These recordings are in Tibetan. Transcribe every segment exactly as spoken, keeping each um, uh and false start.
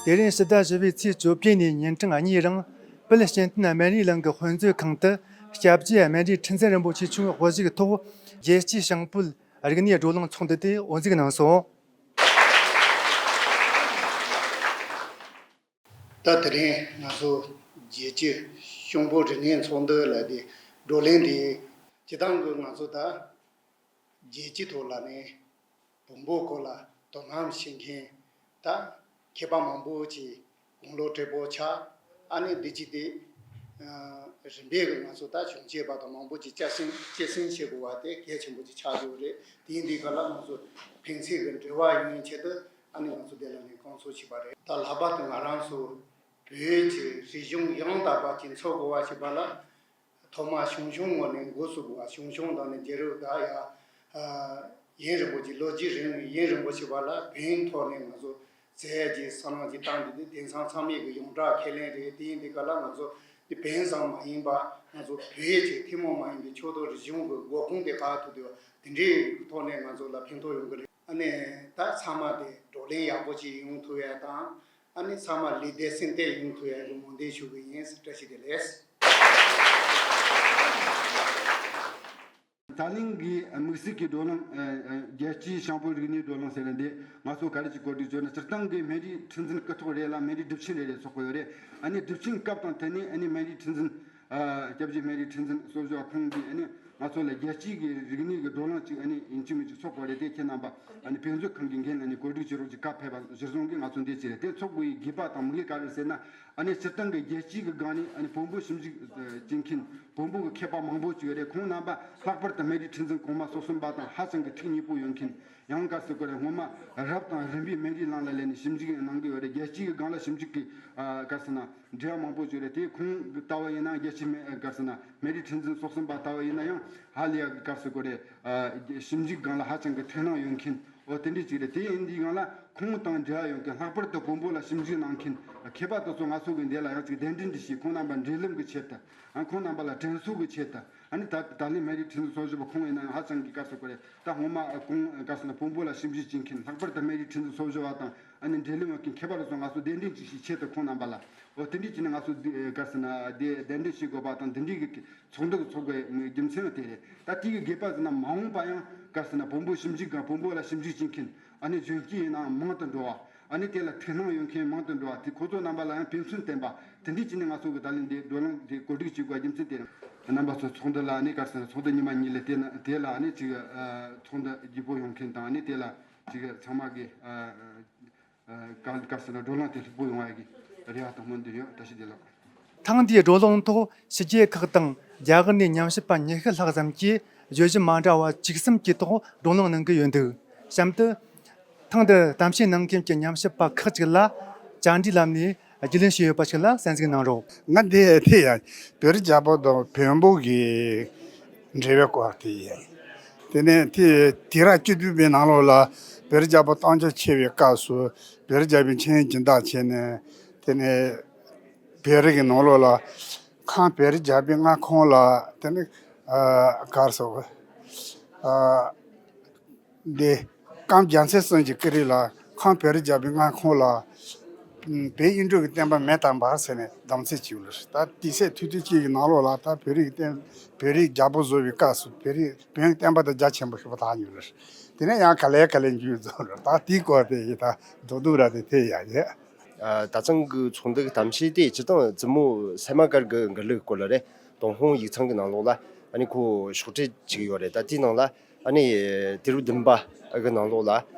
དེ་རིང་ཕྱི་ཟླ་བཞི་པའི་ཚེས་བཅོ་བརྒྱད་ནས་ཉིན་གྲངས་གཉིས་རིང་། དཔལ་ཞིང་བསྟན་སྨན་རིའི་གླིང་གི་དཔེ་མཛོད་ཁང་དུ་སྐྱབས་རྗེ་སྨན་རིའི་ཁྲི་འཛིན་རིན་པོ་ཆེ་མཆོག་དབུ་བཞུགས་ཐོག་རྒྱལ་སྤྱིའི་ཞང་བོད་རིག་གནས་བགྲོ་གླེང་ཚོགས་འདུ་དེ་དབུ་འཛུགས་གནང་སོང་། ད་དེ་རིང་ང་ཚོ་རྒྱལ་སྤྱིའི་ཞང་བོད་རིག་གནས་ཚོགས་འདུ་ལ་དེ་བགྲོ་གླེང་དེ་སྤྱི་བཏང་གི་ང་ཚོ་ད་རྒྱལ་སྤྱི་ཐོག་ལ་ནས་བོན་པོའི་སྐོར་ལ་དོ་སྣང་བྱེད་མཁན་ད་མཁས་པ་མང་པོ་ཅིག་དགུང་ལོ་བགྲེས་པོ་ཆགས། ཨ་ནི་འདི་ཅིག་དེ་རིམ་པས་ཀྱི་ང་ཚོ་ད་གཞོན་སྐྱེས་པ་དང་མང་པོ་ཅིག་སྐྱེད་སྲིང་སྐྱེད་སྲིང་བྱེད་དགོས་པ་དེ་གལ་ཆེན་པོ་ཅིག་ཆགས་ཡོད་རེད། དེ་ཡིན་དུས་ག་ལ་ང་ཚོ་ཕན་ཚུན་གྱི་འབྲེལ་བ་ཡོང་ཡན་ཆེད་དུ་ཨ་ནི་ང་ཚོ་དེ་ལ་ནས་བསྐང་ཚོགས་བྱས་པ་རེད། ད་ལྷག་པར་དུ་ང་རང་ཚོ་བོད་ཀྱི་རིག་གཞུང་ཡང་དག་པ་ཅིག་འཚོལ་དགོས་པ་ཞིག་པ་ལ། ཐོག་མ་ཞང་ཞུང་ངོས་ནས་འགོ་བཙུགས་པ། ཞང་ཞུང་དང་ནི་རྒྱལ་རབས་ད་ཡ་ཡུན་རིང་པོ་ཅིག་ལོ་རྒྱུས་རིང་ཡུན་རིང་པོ་ཞིག་པ་ལ་བོན་ཐོག་ནས་ང་ཚོ་མཛད་ཀྱི་བསམ་བློ་ཅིག་བཏང་གི་འདུག་དེང་སང་ཚང་མས་ཀྱི་ཡོངས་གྲགས་ཁས་ལེན་རེད། དེ་ཡིན་དུས་ག་ལ་ང་ཚོ་འདི་བོན་ཙམ་མ་ཡིན་པ་ང་ཚོ་བོད་ཀྱི་ཐུན་མོང་མ་ཡིན་པའི་ཆོས་དང་རིག་གཞུང་གི་འགོ་ཁུངས་དེ་ག་ཐུབ་དུས་དེ་འདྲའི་ཐོག་ནས་ང་ཚོ་ལ་ཕན་ཐོགས་ཡོང་གི་རེད། ཨ་ནི་ད་ཚང་མ་དེ་བགྲོ་གླེང་ཡག་པོ་ཅིག་ཡོང་ཐུབ་ཡ་དང་། ཨ་ནི་ཚང་མ་ལུས་བདེ་སེམས་བདེ་ཡོང་ཐུབ་ཡ་གི་སྨོན་འདུན་ཞུ་གི་ཡིན། བཀྲ་ཤིས་བདེ་ལེགས། ད་ལན་གྱི་དམིགས་བསལ་གྱི་བགྲོ་གླེང་། ཨ་ཨ་རྒྱལ་སྤྱིའི་ཞང་བོད་རིག་གནས་བགྲོ་གླེང་ཟེར་ན་འདི་ང་ཚོ་ག་རེ་ཅིག་གོ་སྒྲིག་བྱས་ན། སྤྱིར་བཏང་གི་སྨན་རིའི་ཁྲི་འཛིན་སྐུ་ཐོག་རེ་ལ་སྨན་རིའི་སྒྲུབ་ཆེན་རེ་རེ་ཚོགས་ཀྱི་ཡོད་རེད། ཨ་ནི་སྒྲུབ་ཆེན་སྐབས་དང་དེ་ནས་ཨ་ནི་སྨན་རིའི་ཁྲི་འཛིན། ཨ་སྐྱབས་རྗེ་སྨན་རིའི་ཁྲི་འཛིན་གཙོ་བཞུགས་པ་ཁོང་གིས་ཨ་ནི་ང་ཚོ་ལ་རྒྱལ་སྤྱིའི་གི་རིག་གནས་ཀྱི་བགྲོ་གླེང་ཅིག་ཨ་ནི་ཡིན་གཅིག་མིན་གཅིག་ཚོགས་པ་རེད། དེ་ཁྱེད་རྣམ་པ་ཨ་ནི་དཔེ་མཛོད་ཁང་གི་འགན་ལ་ནི་གོ་སྒྲིག་བྱེད་རོགས་ཀྱི་བཀའ་ཕེབས་པ་གཞིར་བཟུང་གིས་ང་ཚོ་འདིར་བྱས་རེད། དེ་ཚོགས་དགོས་པའི་དགོས་པ་དང་དམིགས་ཡུལ་ག་རེ་ཟེར་ན། ཨ་ནི་སྤྱིར་བཏང་གི་རྒྱལ་སྤྱིའི་གི་སྒང་ནས་ཨ་ནི་བོན་པོ་ཞིབ་འཇུག་བྱེད་མཁན་བོན་པོ་གི་མཁས་པ་མང་པོ་ཅིག་ཡོད་རེད། ཁོང་རྣམ་པ་ལྷག་པར་དུ་སྨན་རིའི་ཁྲི་འཛིན་གོང་མ་སོ་གསུམ་པ་དང་ཧ་ཅང་གི་ཐུགས་མཉེས་པོ་ཡོད་མཁན། ཡང་ག་རེ་ཟེར་དགོས་རེད། སྔོན་མ་རབ་དང་རིམ་པས་སྨན་རིའི་གླིང་ལ་སླེབས་ནས་ཞིབ་འཇུག་གནང་གི་ཡོད་རེད། རྒྱལ་སྤྱིའི་གི་སྒང་ལ་ཞིབ་འཇུག་གི་ཨ་ག་རེ་ཟེར་ན་འབྲེལ་བ་མང་པོ་ཅིག་ཡོད་རེད། དེ་ཁོང་གི་ལྟ་བ་ཡིན་ན་རྒྱལ་སྤྱིའི་སྨན་ག་རེ་ཟེར་ན་སྨན་རིའི་ཁྲི་འཛིན་སོ་གསུམ་པ་ལྟ་བ་ཡིན་ན་ཡང་ཧ་ལས་ཡ་གི་ག་རེ་ཟེར་དགོས་རེད། ཨ་ཞིབ་འཇུག་སྒང་ལ་ཧ་ཅང་གི་དོ་སྣང་ཡོད་མཁན། འོ་དེ་འདྲ་ཅིག་རེད། དེ་ཡིན་དུས་སྒང་ལ་ཁོང་དང་འབྲེལ་བ་ཡོད་མཁན། ལྷག་པར་དུ་བོན་པོ་ལ་ཞིབ་འཇུག་གནང་མཁན་མཁས་པ་དེ་ཚོ་ང་ཚོ་གི་འདི་ལ་ཡང་ཅིག་གདན་འདྲེན་འདི་བྱས། ཁོང་རྣམ་པ་འབྲེལ་ལམ་གི་ཆེད་དུ། ཨ་ཁོང་རྣམ་པ་ལ་དྲན་གསོ་གི་ཆེད་དུ། ཨ་ནི་ད་ད་ལན་སྨན་རིའི་ཁྲི་འཛིན་ཚོགས་གཞོན་པ་ཁོང་ཡིན་ན་ཡང་ཧ་ཅང་གི་ག་རེ་ཟེར་དགོས་རེད། ད་སྔོན་མ་ཁོང་ག་རེ་ཟེར་ན་བོན་པོ་ལ་ཞིབ་འཇུག་བྱེད་མཁན། ལྷག་པར་དུ་སྨན་རིའི་ཁྲི་འཛིན་ཚོགས་གཞོན་པ་དང་ཨ་ནི་འབྲེལ་ལམ་ཡོད་མཁན་མཁས་པ་དེ་ཚོ་ང་ཚོ་གདན་འདྲེན་ཅིག་བྱེད་ཆེད་དུ། ཁོང་རྣམ་པ་ལ། འོ་དེ་འདྲ་བྱས་ནས་ང་ཚོ་འདི་ག་རེ་ཟེར་ན་འདི་གདན་འདྲེན་བྱེད་དགོས་པ་དང་འདི་འདྲའི་གི་ཚོགས་འདུ་ཚོགས་པའི་རྒྱུ་མཚན་ནི་དེ་རེད། ད་དེ་གི་དགོས་པ་ཟེར་ན་མ་འོངས་པ་ཡང་ག་རེ་ཟེར་ན་བོན་པོ་ཞིབ་འཇུག་གམ་བོན་པོ་ལ་ཞིབ་འཇུག་བྱེད་མཁན་ཨ་ནི་གཞོན་སྐྱེས་ཡིན་ནའང་མང་དུ་འགྲོ་བ། ཨ་ནི་དེ་ལ་དོ་སྣང་ཡོད་མཁན་མང་དུ་འགྲོ་བ། དེ་ཁོ་ཚོ་རྣམ་པ་ལ་ཡང་ཕན་ཚུན་བསྟན་པ། དེ་འདྲ་བྱས་ནས་ང་ཚོ་གི་ད་ལན་འདི་བགྲོ་གླེང་དེ་གོ་སྒྲིག་བྱེད་དགོས་རྒྱུ་མཚན་དེ་རེད། རྣམ་པ་ཚོ་ཚོགས་འདུ་ལ་ཨ་ནི་ག་རེ་ཟེར་ན་ཚོགས་འདུ་ཉི་མ་གཉིས་ལས་དེ་ན་དེ་ལ་ཨ་ནི་ཅིག་ཚོགས་འདུ་ལྗིད་པོ་ཡོང་མཁན་དང་། ཨ་ནི་དེ་ལ་ཅིག་ཚང་མ་གི་ཨ་ག་ག་རེ་ཟེར་ན་བགྲོ་གླེང་དེ་ལྷུག་པོ་ཡོང་བ་གི་རེ་བ་དང་སྨོན་འདུན་ཡོད། བཀྲ་ཤིས་བདེ་ལེགས། ཐེངས་འདིའི་བགྲོ་གླེང་ཐོག་ཕྱི་རྒྱལ་ཁག་དང་རྒྱ་གར་ནས་ཉམས་ཞིབ་པ་ཉི་ཤུ་ལྷག་ཙམ་གྱིས་བརྗོད་གཞི་མ་འདྲ་བ་བཅུ་གསུམ་གྱི་ཐོག་བགྲོ་གླེང་གནང་གི་ཡོད་འདུག་གཤམ་དུ་ཐེངས་འདིར་གཏམ་བཤད་གནང་མཁན་གྱི་ཉམས་ཞིབ་པ་ཁག་ཅིག་ལ་བཅར་འདྲིའི་ལམ་ནས་རྒྱུས་ལོན་བྱས་ཡོད་པ་ཞིག་ལ་གསན་གཟིགས་གནང་རོགས། ང་འདི་དེ་ཡང་བོད་རིགས་རྒྱལ་པོ་དང་བོན་པོ་གི་འབྲེལ་བའི་སྐོར་དེ་ཡིན། དེ་ནས་དེ་དུས་རབས་བཅུ་བདུན་པའི་ནང་ལོགས་ལ་བོད་རིགས་རྒྱལ་པོ་རྟ་མཆོག་ཆེ་བའི་སྐབས་སུ་བོད་རིགས་རྒྱལ་པོའི་མཆོད་ཡོན་སྦྱིན་བདག་བྱས་ནས། དེ་ནས་བོད་རིགས་ཀྱི་ནང་ལོགས་ལ་ཁམས་བོད་རིགས་རྒྱལ་པོའི་མངའ་ཁོངས་ལ། དེ་ནས་ཨ་ག་རེ་ཟེར་དགོས། ཨ་འདི་ཀམ་རྒྱལ་མཚན་གསུམ་གྱི་སྐུ་རིང་ལ་ཁམས་བོད་རིགས་རྒྱལ་པོའི་མངའ་ཁོངས་ལ་བོད་དབྱིན་འགྲོ་གི་བསྟན་པ་མེ་ལྟར་འབར་ཟེར་ནས་གདམ་ཚིག་བྱས་ཡོད་ལ། ད་དུས་ཚོད་ཐུང་ཐུང་གཅིག་གི་ནང་ལོགས་ལ་ད་བོད་རིགས་བསྟན་བོད་རིགས་རྒྱལ་པོ་བཟོ་བའི་སྐབས་སུ་བོད་རིགས་བོན་བསྟན་པ་དང་རྒྱ་ཆེན་པོ་ཞེ་པོ་དར་ཡོད་ལ། དེ་ནས་ཡང་ག་ལེ་ག་ལེ་འགྱུར་རྫོགས་ལ། ད་དེའི་སྐོར་དེ་ཡི་ད་རྡོག་རྡོག་ར་དེ་དེ་ཡ་ཡ། ཨ་ད་ཐེངས་གི་ཚོགས་འདུ་གི་གཏམ་བཤད་དེ་སྤྱིར་བཏང་བཙུན་མོ་སད་མ་ཀར་གི་འགུལ་ལུགས་སྐོར་ལ་རེད། ཏུན་ཧོང་ཡིག་ཚང་གི་ནང་ལོགས་ལ་ཨ་ནི་ཁོ་ཤོག་དྲིལ་ཅིག་ཡོད་རེད། ད་དེའི་ནང་ལ་ཨ་ནི་དུས་རབས་བདུན་པ་གི་ནང་ལོགས་ལ་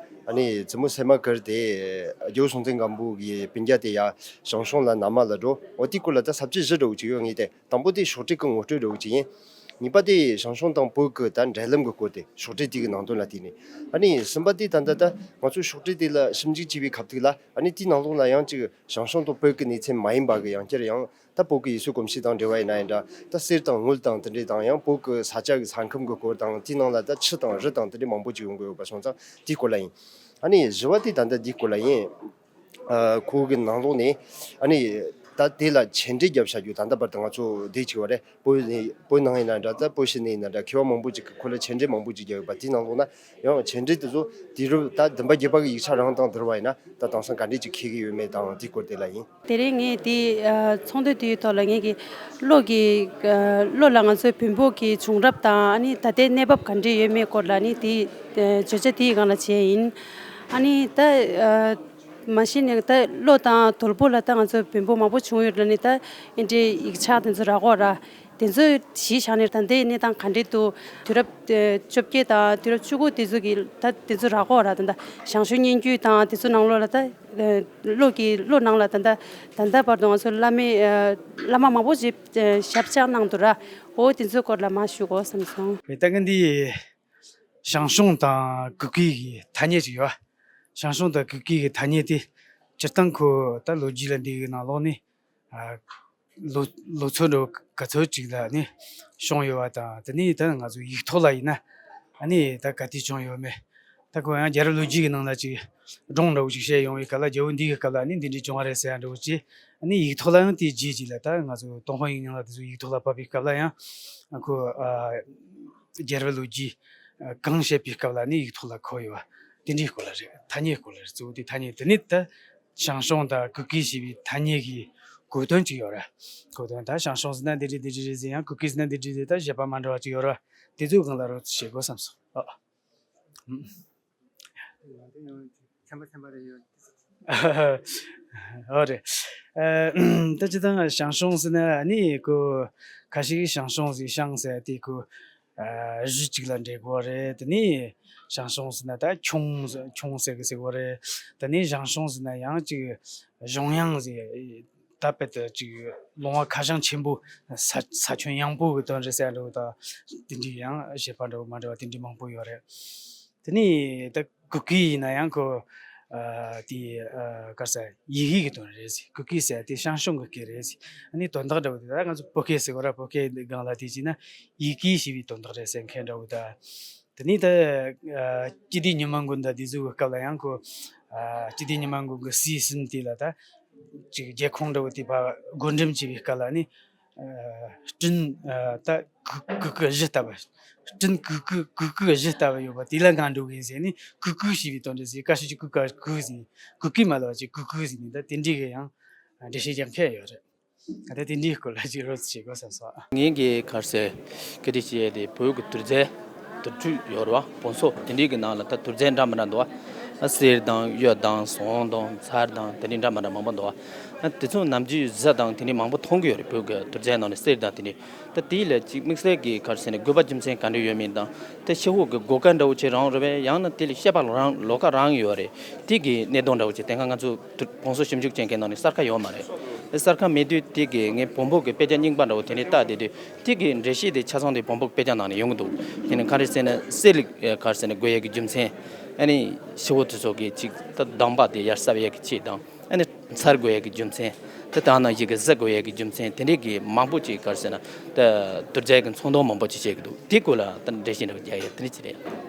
ཨ་ནི་བཙུན་མོ་སད་མ་ཀར་དེ་རྒྱལ་པོ་སྲོང་བཙན་སྒམ་པོ་གི་སྤུན་ཀྱག་དེ་ཡ་ཞང་ཞུང་ལ་ན་མ་ལ་འགྲོ། འོ་དེའི་སྐོར་ལ་ད་ས་བཅད་བཞི་འདྲ་བོ་ཅིག་ཡོད། ངས་དེ་དང་པོ་དེ་ཤོག་དྲིལ་གྱི་ངོ་སྤྲོད་འདྲ་བོ་ཅིག་ཡིན། གཉིས་པ་དེ་ཞང་ཞུང་དང་བོད་ཀྱི་ད་འབྲེལ་ལམ་གྱི་སྐོར་དེ་ཤོག་དྲིལ་དེ་གི་ནང་དོན་ལ་བལྟས་ནས། ཨ་ནི་གསུམ་པ་དེ་ད་ལྟ་ད་ང་ཚོས་ཤོག་དྲིལ་དེ་ལ་ཞིབ་འཇུག་བྱས་པའི་ཁ་ཐུག་ལ་ཨ་ནི་དེའི་ནང་ལོགས་ལ་ཡང་ཅིག་ཞང་ཞུང་དང་བོད་ཀྱི་གནས་ཚད་མ་ཡིན་པ་གི་ཡང་བསྐྱར་ཡང་ད་བོད་ཀྱི་ཡུལ་སྲོལ་གོམས་གཤིས་དང་འབྲེལ་བ་ཡིན་ན་ཡང་འདྲ། ད་གསེར་དང་དངུལ་དང་དེ་འདྲས་དང་ཡང་བོད་ཀྱི་ས་ཆ་གི་ས་ཁམས་ཀྱི་སྐོར་དང་དེའི་ནང་ལ་ད་ཆུ་དང་རི་དང་དེ་འདྲས་མང་པོ་ཅིག་ཡོང་གི་ཡོད་པ་སོང་ཙང་དེའི་སྐོར་ལ་ཡིན། ཨ་ནི་བཞི་པ་དེ་ད་ལྟ་དེའི་སྐོར་ལ་ཡིན། ཨ་ཁོ་གི་ནང་ལོགས་ནས་ཨ་ནི་ ད་དེ་ལ་ཆེད་འགྲེལ་བརྒྱབ་བྱ་རྒྱུ་ད་ལྟ་བར་དུ་ང་ཚོ་དེ་ཅིག་ཡོད་རེད། བོད་ནས་བོད་ནང་ཡིན་ན་འདྲ། ད་བོད་ཕྱི་ནས་ཡིན་ན་འདྲ། མཁས་པ་མང་པོ་ཅིག་གིས་ཁོ་ལ་ཆེད་འགྲེལ་མང་པོ་ཅིག་བརྒྱབ་ཡོད་པ། དེའི་ནང་ལོགས་ན་ཡང་ཆེད་འགྲེལ་དེ་ཚོ་དུས་རབས་ད་བདུན་པ་བརྒྱད་པ་གི་ཡིག་ཆ་རང་དང་བསྡུར་བ་ཡིན་ན་ད་དེང་སང་ག་འདྲས་ཅིག་འཁེལ་གྱི་ཡོད་མེད་དང་དེའི་སྐོར་དེ་ལ་ཡིན། དེ་རིང་ངས་དེ་ཚོགས་འདུ་དེའི་ཐོག་ལ་ངས་ཀྱི་བློ་གི་བློ་ལ་ང་ཚོའི་བོན་པོ་གི་བྱུང་རབས་དང་ཨ་ནི་ད་ལྟའི་གནས་བབ་ག་འདྲས་ཡོད་མེད་སྐོར་ལ་ནི་དེ་བརྗོད་བྱ་དེའི་སྒང་ལ་བྱས་ཡིན། ཨ་ནི་ད་མ་གཞི་ནས་ད་གློ་དང་དོལ་པོ་ལ་ད་ང་ཚོ་བོན་པོ་མང་པོ་བྱུང་ཡོད་ལ་ནི་ད་ཨེ་འདྲའི་ཡིག་ཆ་དེ་ཚོ་རག་གོ་ར། དེ་ཚོ་གཞི་བཞག་ནས་ད་ལྟའི་གནས་སྟངས་ག་འདྲས་འདུག་དུས་རབས་བཅོ་བརྒྱད་དང་དུས་རབས་བཅུ་དགུ་དེ་ཚོ་གི་ད་དེ་ཚོ་རག་གོ་ར། ད་ད་ཞང་ཞུང་སྙན་བརྒྱུད་དང་དེ་ཚོ་ནང་ལོགས་ལ་ད་གློ་གི་བློ་ནང་ལ་ད་ད་ད་ལྟ་བར་དུ་ང་ཚོ་བླ་མའི་བླ་མ་མང་པོ་ཞིག་ཞབས་བཅགས་གནང་འདུག་ར། འོ་དེ་ཚོའི་སྐོར་ལ་མར་ཞུ་དགོས་བསམ་སོང་། ད་གིན་འདི་ཞང་ཞུང་དང་གུ་གེ་གི་ཐ་སྙད་ཅིག་ཡོད། ཞང་ཞུང་དང་གུ་གེ་གི་ཐ་སྙད་དེ་སྤྱིར་བཏང་ཁོ་ད་ལོ་རྒྱུས་ལ་འདི་གི་ནང་ལོགས་ནས་ཨ་ལོ་ལོ་ཚོད་འགྲོ་ག་ཚོད་ཅིག་ལ་ནི་བྱུང་ཡོད་པ་དང་། དེ་ནས་ད་ང་ཚོ་ཡིག་ཐོག་ལ་ཡིན་ན་ཨ་ནི་ད་ག་དུས་བྱུང་ཡོད་མེད། ད་ཁོ་ཡང་རྒྱལ་རབས་ལོ་རྒྱུས་ཀྱི་ནང་ལ་ཅིག་སྒྲུང་འདྲ་བོ་ཅིག་བཤད་ཡོང་བའི་སྐབས་ལ་རྒྱལ་པོ་འདི་གི་སྐབས་ལ་ནི་འདི་འདྲའི་བྱུང་བ་རེད་ཟེར་ཡ་འདྲ་བོ་ཅིག་ཨ་ནི་ཡིག་ཐོག་ལ་ཡང་དེའི་རྗེས་ཅིག་ལ་ད་ང་ཚོ་ཏུན་ཧོང་ཡིག་རྙིང་ལ་དེ་ཚོ་ཡིག་ཐོག་ལ་ཕབ་པའི་སྐབས་ལ་ཡང་ཁོ་ཨ་རྒྱལ་རབས་ལོ་རྒྱུས་ཨ་གང་བཤད་པའི་སྐབས་ལ་ནི་ཡིག་ཐོག་ལ་འཁོད་ཡོད་པ་དེ་འདྲའི་སྐོར་ལ་རེད། ཐ་སྙད་སྐོར་ལ་རེད། གཙོ་བོ་དེ་ཐ་སྙད་དེ་ནི་ད་ཞང་ཞུང་དང་གུ་གེ་ཞེས་པའི་ཐ་སྙད་ཀྱི་གོ་དོན་ཅིག་ཡོད་རེད། གོ་དོན་ད་ཞང་ཞུང་ཟེར་ན་འདི་འདྲ་འདི་འདྲ་རེད་ཟེར། ཡང་གུ་གེ་ཟེར་ན་འདི་འདྲ་རེད། ད་བཤད་པ་མ་འདྲ་བ་ཅིག་ཡོད་རེད། དེ་ཚོའི་སྒང་ལ་རོགས་བྱེད་དགོས་བསམ་སོང་། ཨ། ཚན་པ་ཚན་པ་རེ་ཡོད། ཨོ་རེད། ཨ་ད་ཅི་ད་ཞང་ཞུང་ཟེར་ན་ནི་ཁོ་ཁ་ཤས་ཀྱིས་ཞང་ཞུང་ཟེར། ཞང་ཟེར་དེ་ཁོ་ཨ་རི་གཅིག་ལ་འབྲེལ་དགོས་རེད། དེ་ནས་ཞང་ཞུང་ཟེར་ན་ད་ཁྱུང་ཁྱུང་ཟེར་གི་ཟེར་དགོས་རེད། དེ་ནས་ཞང་ཞུང་ཟེར་ན་ཡང་ཅིག་གཞུང་དབྱངས་ཟེར། ད་དཔེ་དེ་ཅིག་ལུང་བ་ཁ་བྱང་ཆེན་པོ། ས་ས་ཁྱོན་ཡངས་པོ་གི་དོན་རེད་ཟེར་འདྲ་བོ་དང་། དེ་འདྲའི་ཡང་བཤད་པ་འདྲ་བོ་མ་འདྲ་བ་དེ་འདྲའི་མང་པོ་ཡོད་རེད། དེ་ནས་ད་གུ་གེ་ཡིན་ན་ཡང་ཁོ་ཨ་དེ་ཨ་ག་རེ་ཟེར། ཡི་གེ་གི་དོན་རེད་ཟེར། གུ་གེ་ཟེར་དེ་ཞང་ཞུང་གི་སྐད་རེད་ཟེར། ཨ་ནི་དོན་དག་འདྲ་བོ་དེ་ད་ང་ཚོ་བོད་སྐད་ཟེར་བ་ར། བོད་སྐད་སྒང་ལ་དེ་བྱས་ན་ཡི་གེ་ཞེས་པའི་དོན་དག་རེད་ཟེར་མཁན་འདྲ་བོ་དང་། དེ་ནས་ད་ཨ་སྤྱི་བདེ་ཉི་མ་མགོན་དང་དེ་ཚོའི་སྐབས་ལ་ཡང་ཁོ་ཨ་སྤྱི་བདེ་ཉི་མ་མགོན་གྱི་སྲས་གསུམ་དེ་ལ་ད་ཅིག་རྒྱལ་ཁོངས་འདྲ་བོ་དེ་ཕར་བགོ་འགྲེམས་བྱས་པའི་སྐབས་ལ་ནི་ཨ་སྤྲིན་ཨ་ད་གུ་གུ་གུ་གཞི་ལྟ་བུ། སྤྲིན་གུ་གུ་གུ་གུ་གཞི་ལྟ་བུ་ཡོད་པ་དེ་ལ་ང་འགྲོ་གི་ཡིན་ཟེར་ནས་གུ་གུ་ཞེས་པའི་དོན་འགྲེལ་ཟེར། ཁ་ཤས་ཀྱིས་གུ་གུ་གུ་ཟེར། གུ་གུ་མ་ལབ་པ་ཅིག་གུ་གུ་ཟེར་ནས། ད་དེ་འདྲའི་གི་ཡང་འགྲེལ་བཤད་རྒྱག་མཁན་ཡོད་རེད། ད་དེ་འདྲའི་སྐོར་ལ་ཅིག་རོབ་ཙམ་བྱེད་དགོས་བསམ་སོང་། ངས་ཀྱི་ག་རེ་ཟེར། སྐད་ཆ་བཤད་དེ་བོད་ཀྱི་དུར་རྫས། དུར་ཁྲོད་ཡོད་རེད་བ། བོང་སོ་དེ་འདྲའི་གི་ནང་ལ་ད་དུར་རྫས་འདྲ་མི་འདྲ་འདུག་བ། གསེར་དང་གཡུ་དང་ཟངས་དང་མཚལ་དང་དེ་འདྲའི་འདྲ་མི་འདྲ་མང་པོ་འདུག་བ། དེ་ཚོ་ནམ་རྒྱུན་གཟི་དང་དེ་འདྲའི་མང་པོ་མཐོང་གི་ཡོད་རེད། བོད་ཀྱི་དུར་རྫས་ནང་ནས་གསེར་དང་དེ་འདྲའི། ད་དེ་ལ་ཅིག་དམིགས་བསལ་གྱི་ག་རེ་ཟེར་ནས་དགོས་པ་རྒྱུ་མཚན་ག་འདྲ་ཡོད་མེད་དང་། དེ་ཤེས་དགོས་ཀྱི་དགོས་གལ་འདྲ་བོ་ཅིག་རང་རེད་པས། ཡང་ན་དེ་ལ་བཤད་པ་རང་ལོགས་ཀ་རང་ཡོད་རེད། དེ་གི་གནད་དོན་འདྲ་བོ་ཅིག་དེ་སྔ་ང་ཚོ་དུ་བོང་སོ་ཞིབ་འཇུག་བྱེད་མཁན་ནང་ནས་གསལ་ཁ་ཡོད་མ་རེད། དེ་གསལ་ཁ་མེད་དུས་དེ་གི་ངས་བོན་པོ་གི་དཔེ་ཆ་རྙིང་པ་འདྲ་བོ་དེ་འདྲ་བལྟས་བསྡད་དུས་དེ་གི་འགྲེལ་བཤད་དེ་ཆ་ཚང་དེ་བོན་པོ་གི་དཔེ་ཆ་ནང་ནས་ཡོང་གི་འདུག་དེ་ནི་ག་རེ་ཟེར་ན་གསེར་ལ་ག་རེ་ཟེར་ན་དགོས་ཡས་ཀྱི་རྒྱུ་མཚན། ཨ་ནི་ཤི་བོ་དེ་ཚོ་གི་ཅིག་ད་གདམས་པ་དེ་ཡར་ཟབ་ཡས་ཀྱི་ཆེད་དང་། ཨ་ནི་མཚལ་དགོས་ཡས་ཀྱི་རྒྱུ་མཚན། དེ་དག་ནང་བཞིན་གྱི་གཟི་དགོས་ཡས་ཀྱི་རྒྱུ་མཚན། དེ་འདྲའི་གི་མང་པོ་ཅིག་ག་རེ་ཟེར་ན་ད་དུར་རྫས་ཀྱི་མཚོན་དོན་མང་པོ་ཅིག་བཤད་ཀྱི་འདུག་དེ་སྐོར་ལ་ད་འགྲེལ་བཤད་འདྲ་བོ་རྒྱག་ཡས་དེ་འདྲ་ཅིག་རེད།